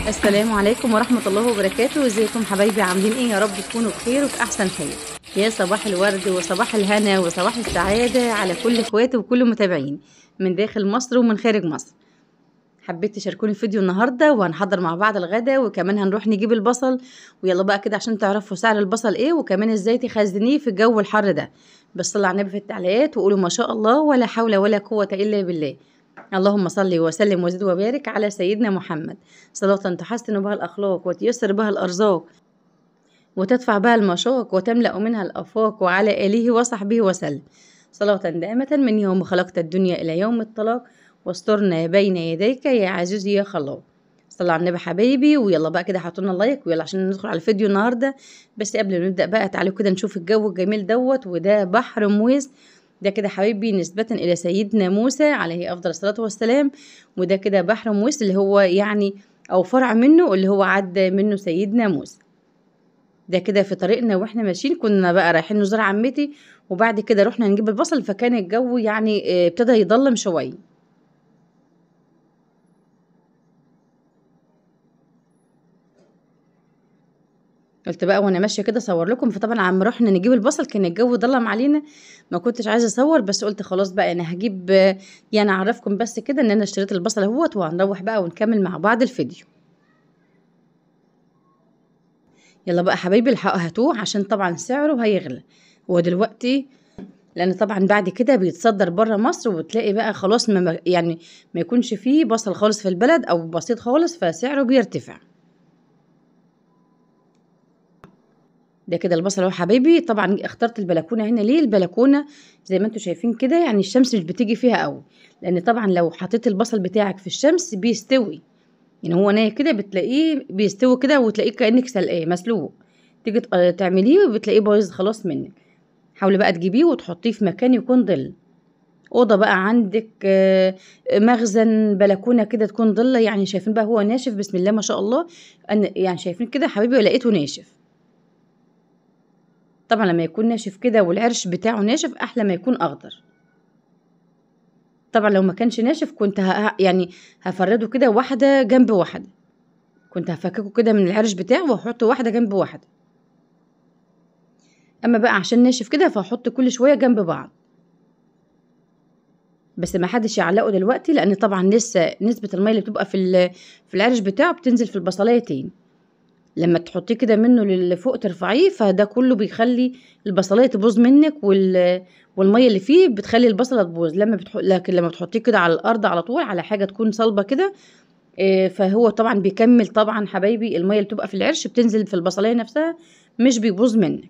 السلام عليكم ورحمة الله وبركاته. ازيكم حبايبي، عاملين ايه؟ يا رب تكونوا بخير وفي احسن حال. يا صباح الورد وصباح الهنا وصباح السعادة على كل اخواتي وكل متابعين من داخل مصر ومن خارج مصر. حبيت تشاركوني فيديو النهارده، وهنحضر مع بعض الغدا، وكمان هنروح نجيب البصل. ويلا بقى كده عشان تعرفوا سعر البصل ايه، وكمان ازاي تخزنيه في الجو الحر ده. بس صلوا على النبي في التعليقات وقولوا ما شاء الله ولا حول ولا قوة الا بالله. اللهم صل وسلم وزد وبارك على سيدنا محمد، صلاة تحسن بها الأخلاق وتيسر بها الأرزاق وتدفع بها المشاق وتملأ منها الآفاق، وعلى آله وصحبه وسلم، صلاة دائمة من يوم خلقت الدنيا إلى يوم الطلاق، واسترنا بين يديك يا عزيز يا خلاق. صلوا على النبي حبايبي. ويلا بقى كده حطوا لنا لايك، ويلا عشان ندخل على الفيديو النهارده. بس قبل ما نبدأ بقى تعالوا كده نشوف الجو الجميل دوت، وده بحر مويس. ده كده حبايبي نسبة إلى سيدنا موسى عليه أفضل الصلاة والسلام، وده كده بحر موسى اللي هو يعني أو فرع منه اللي هو عدى منه سيدنا موسى. ده كده في طريقنا واحنا ماشيين، كنا بقى رايحين نزور عمتي، وبعد كده رحنا نجيب البصل، فكان الجو يعني ابتدى يضلم شوية. قلت بقى وانا ماشية كده اصور لكم. فطبعا عم رحنا نجيب البصل كان الجو ضلم علينا، ما كنتش عايزه اصور، بس قلت خلاص بقى انا هجيب يعني اعرفكم بس كده ان انا اشتريت البصل اهوت، وهنروح بقى ونكمل مع بعض الفيديو. يلا بقى حبايبي الحقوا هاتوه عشان طبعا سعره هيغلى هو دلوقتي، لان طبعا بعد كده بيتصدر بره مصر، وبتلاقي بقى خلاص ما يعني ما يكونش فيه بصل خالص في البلد او بسيط خالص، فسعره بيرتفع. ده كده البصل اهو حبايبي. طبعا اخترت البلكونه هنا ليه؟ البلكونه زي ما انتم شايفين كده يعني الشمس مش بتيجي فيها قوي، لان طبعا لو حطيت البصل بتاعك في الشمس بيستوي، يعني هو ناي كده بتلاقيه بيستوي كده، وتلاقيه كانك سلقاه مسلوق، تيجي تعمليه وبتلاقيه بايظ خلاص منك. حاولي بقى تجيبيه وتحطيه في مكان يكون ظل، اوضة بقى عندك، مخزن، بلكونة كده تكون ضله. يعني شايفين بقى هو ناشف بسم الله ما شاء الله، يعني شايفين كده حبايبي لقيته ناشف. طبعا لما يكون ناشف كده والعرش بتاعه ناشف احلى ما يكون اخضر. طبعا لو ما كانش ناشف كنت يعني هفرده كده واحدة جنب واحدة، كنت هفككه كده من العرش بتاعه واحطه واحدة جنب واحدة. اما بقى عشان ناشف كده فاحط كل شوية جنب بعض، بس ما حدش يعلقه دلوقتي، لان طبعا لسه نسبه المية اللي بتبقى في العرش بتاعه بتنزل في البصلايه تاني. لما تحطيه كده منه لفوق ترفعيه، فده كله بيخلي البصلايه تبوظ منك، والمية اللي فيه بتخلي البصله تبوظ. لكن لما بتحطيه كده على الارض على طول على حاجة تكون صلبه كده، فهو طبعا بيكمل. طبعا حبايبي المية اللي بتبقى في العرش بتنزل في البصلايه نفسها، مش بيبوظ منك.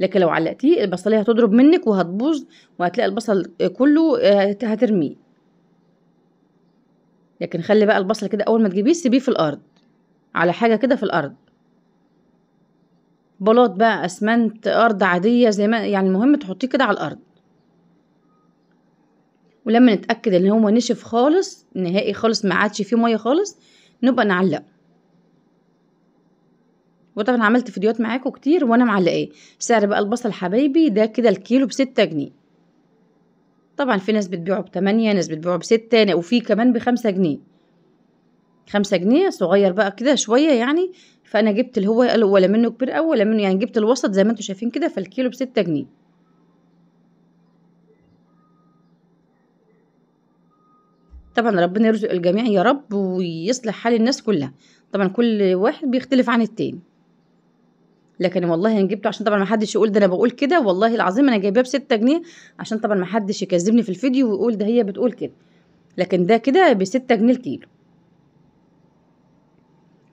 لكن لو علقتيه البصلايه هتضرب منك وهتبوظ، وهتلاقي البصل كله هترميه. لكن خلي بقى البصل كده اول ما تجيبيه سيبيه في الارض على حاجة كده في الارض، بلاط بقى، اسمنت، ارض عادية زي ما يعني، المهم تحطيه كده على الارض. ولما نتاكد ان هو نشف خالص نهائي خالص ما عادش فيه مية خالص، نبقى نعلقه. وطبعا عملت فيديوهات معاكم كتير وانا معلقاه. سعر بقى البصل حبايبي ده كده الكيلو ب6 جنيه. طبعا في ناس بتبيعه ب8، ناس بتبيعه ب6، وفي كمان ب5 جنيه. 5 جنيه صغير بقى كده شوية يعني، فانا جبت اللي هو ولا منه كبير قوي ولا منه، يعني جبت الوسط زي ما انتم شايفين كده. فالكيلو ب6 جنيه. طبعا ربنا يرزق الجميع يا رب ويصلح حال الناس كلها. طبعا كل واحد بيختلف عن التاني، لكن والله انا جبته عشان طبعا ما حدش يقول ده انا بقول كده، والله العظيم انا جايباه ب6 جنيه عشان طبعا ما حدش يكذبني في الفيديو ويقول ده هي بتقول كده، لكن ده كده ب6 جنيه الكيلو.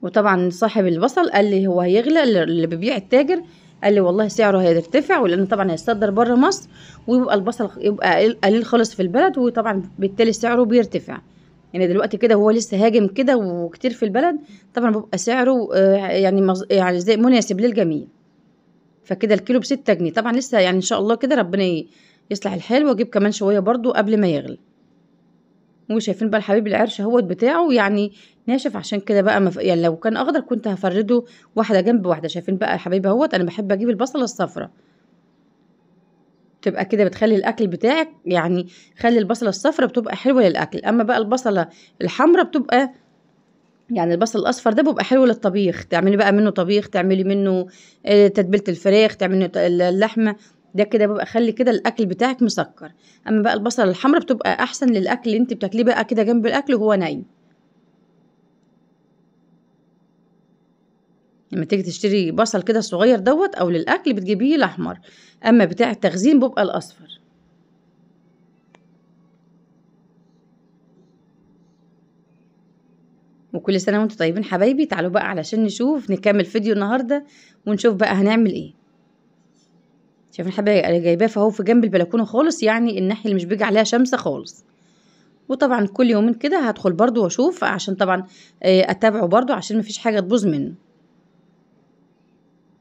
وطبعا صاحب البصل قال لي هو هيغلى، اللي بيبيع التاجر قال لي والله سعره هيرتفع، ولان طبعا هيصدر بره مصر ويبقى البصل يبقى قليل خالص في البلد، وطبعا بالتالي سعره بيرتفع. يعني دلوقتي كده هو لسه هاجم كده وكتير في البلد، طبعا بيبقى سعره يعني يعني زي مناسب للجميع. فكده الكيلو ب6 جنيه. طبعا لسه يعني ان شاء الله كده ربنا يصلح الحال، واجيب كمان شوية برضو قبل ما يغلى. وشايفين بقى الحبيب العرش اهوت بتاعه يعني ناشف، عشان كده بقى يعني لو كان اخضر كنت هفرده واحدة جنب واحدة. شايفين بقى يا حبايبي اهوت، انا بحب اجيب البصله الصفراء، تبقى كده بتخلي الاكل بتاعك يعني، خلي البصله الصفراء بتبقى حلوة للاكل. اما بقى البصله الحمراء بتبقى يعني البصل الاصفر ده بيبقى حلو للطبيخ، تعملي بقى منه طبيخ، تعملي منه تتبيله الفراخ، تعملي اللحمة، ده كده بيبقى خلي كده الاكل بتاعك مسكر. اما بقى البصل الحمراء بتبقى احسن للاكل اللي انت بتاكليه بقى كده جنب الاكل وهو نايم. لما تيجي تشتري بصل كده صغير دوت او للاكل بتجيبيه الاحمر، اما بتاع التخزين بيبقى الاصفر. وكل سنة وانتم طيبين حبايبي. تعالوا بقى علشان نشوف نكمل فيديو النهارده ونشوف بقى هنعمل ايه. شايفين حبايبي انا جايباه فهو في جنب البلكونه خالص، يعني الناحية اللي مش بيجي عليها شمس خالص. وطبعا كل يومين كده هدخل برده واشوف، عشان طبعا اتابعه برده عشان مفيش حاجة تبوظ منه.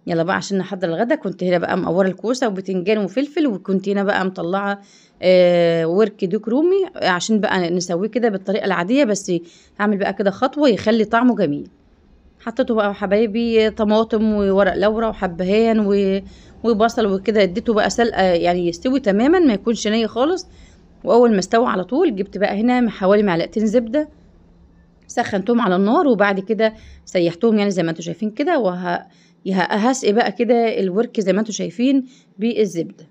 يلا بقى عشان نحضر الغدا. كنت هنا بقى مقوره الكوسه وبتنجان وفلفل، وكنت هنا بقى مطلعه ورك ديك رومي عشان بقى نسويه كده بالطريقة العادية، بس هعمل بقى كده خطوة يخلي طعمه جميل. حطيته بقى حبايبي طماطم وورق لورا وحبهان وبصل وكده، اديته بقى سلقه يعني يستوي تماما ما يكونش ني خالص. واول ما استوى على طول جبت بقى هنا حوالي معلقتين زبدة، سخنتهم على النار وبعد كده سيحتهم يعني زي ما انتم شايفين كده. وهسقي بقى كده الورك زي ما انتم شايفين بالزبده،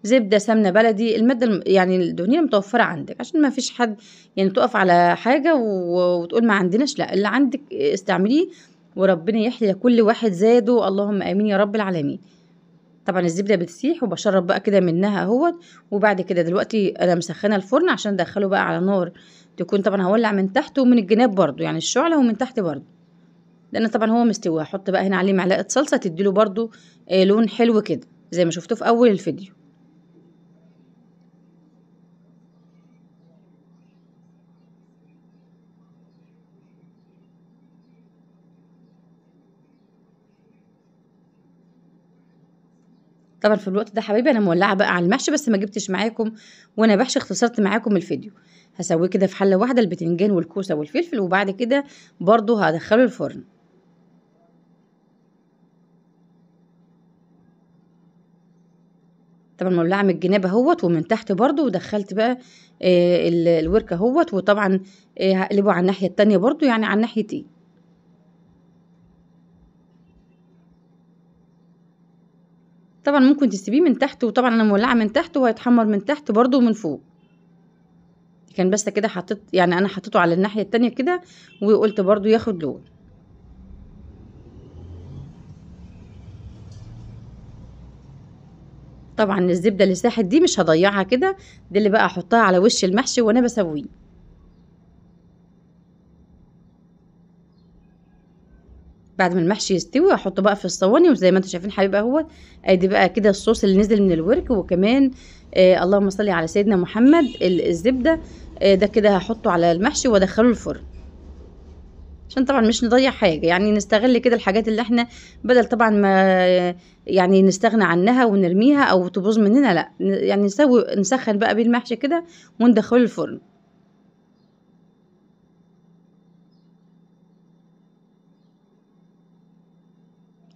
زبدة سمنه بلدي، المادة يعني الدهنية متوفرة عندك، عشان ما فيش حد يعني تقف على حاجة وتقول ما عندناش، لا اللي عندك استعمليه، وربنا يحيي كل واحد زاده، اللهم امين يا رب العالمين. طبعا الزبدة بتسيح وبشرب بقى كده منها اهوت. وبعد كده دلوقتي انا مسخنه الفرن عشان ادخله بقى على نار تكون طبعا هولع من تحت ومن الجناب برضو، يعني الشعلة ومن تحت برضو، لان طبعا هو مستوي. هحط بقى هنا عليه معلقه صلصه تديله برضو لون حلو كده زي ما شفتوه في اول الفيديو. طبعا في الوقت ده حبايبي انا مولعه بقى على المحشي، بس ما جبتش معاكم وانا بحشي، اختصرت معاكم الفيديو. هسويه كده في حله واحدة البتنجان والكوسه والفلفل، وبعد كده برضو هدخله الفرن. طبعا مولعه من الجناب اهوت ومن تحت برضو، ودخلت بقى الوركه اهوت، وطبعا هقلبه على الناحية التانية برضو، يعني على الناحيتين. طبعا ممكن تسيبيه من تحت، وطبعا انا مولعه من تحت وهيتحمر من تحت برضو ومن فوق. كان بس كده حطيت، يعني انا حطيته على الناحية التانية كده وقلت برضو ياخد لون. طبعا الزبدة اللي ساحت دي مش هضيعها كده، دي اللي بقى احطها على وش المحشي وانا بسويه. بعد ما المحشي يستوي احطه بقى في الصواني، وزي ما انتم شايفين حبايبي اهوت ادي بقى كده الصوص اللي نزل من الورك، وكمان اللهم صل على سيدنا محمد الزبدة ده كده هحطه على المحشي وادخله الفرن، عشان طبعا مش نضيع حاجة، يعني نستغل كده الحاجات اللي احنا بدل طبعا ما يعني نستغنى عنها ونرميها او تبوظ مننا، لا يعني نسوي نسخن بقى بيه المحشي كده وندخله الفرن.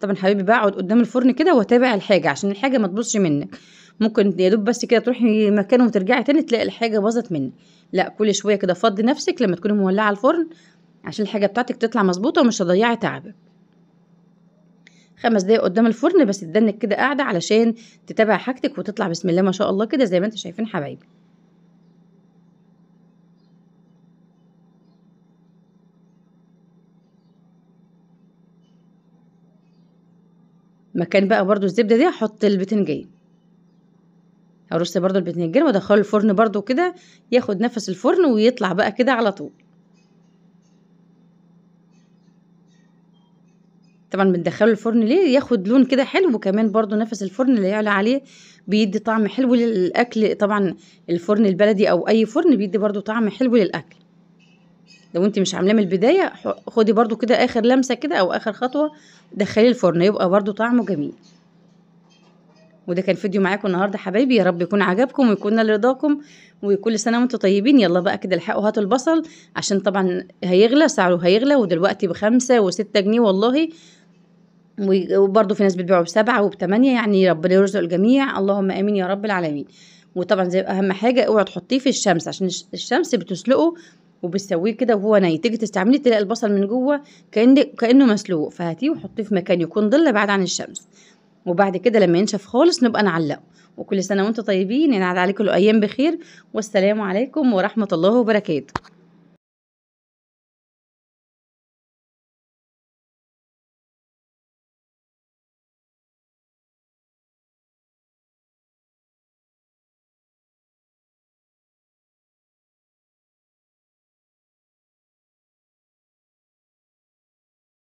طبعا حبيبي بقعد قدام الفرن كده واتابع الحاجة عشان الحاجة ما تبوظش منك، ممكن يا دوب بس كده تروحي مكان وترجعي تاني تلاقي الحاجة باظت منك، لا كل شوية كده فضي نفسك لما تكوني مولعه الفرن عشان الحاجة بتاعتك تطلع مظبوطة ومش هتضيعي تعبك. 5 دقايق قدام الفرن بس تدنك كده قاعدة علشان تتابع حاجتك وتطلع بسم الله ما شاء الله كده زي ما انتم شايفين حبايبي. مكان بقى برضو الزبدة دي هحط البتنجان، هرص برضو البتنجان وادخله الفرن برضو كده ياخد نفس الفرن ويطلع بقى كده على طول. طبعا بندخله الفرن ليه؟ ياخد لون كده حلو، وكمان برضو نفس الفرن اللي يعلى عليه بيدي طعم حلو للاكل. طبعا الفرن البلدي او اي فرن بيدي برضو طعم حلو للاكل. لو انت مش عاملاه من البداية خدي برضو كده اخر لمسه كده او اخر خطوة دخليه الفرن يبقى برضو طعمه جميل. وده كان فيديو معاكم النهارده حبايبي، يا رب يكون عجبكم ويكون لرضاكم، وكل سنة وانتم طيبين. يلا بقى كده الحقوا هاتوا البصل عشان طبعا هيغلى سعره، هيغلى ودلوقتي ب5 و6 جنيه والله، وبرضو في ناس بتبيعه ب7 وب8، يعني ربنا يرزق الجميع، اللهم امين يا رب العالمين. وطبعا زي اهم حاجة اوعوا تحطيه في الشمس عشان الشمس بتسلقه وبتسويه كده وهو ني، تيجي تستعمليه تلاقي البصل من جوه كانه مسلوق. فهاتيه وحطيه في مكان يكون ظل بعد عن الشمس، وبعد كده لما ينشف خالص نبقى نعلقه. وكل سنة وانتم طيبين، ينعاد عليكم الايام بخير، والسلام عليكم ورحمة الله وبركاته.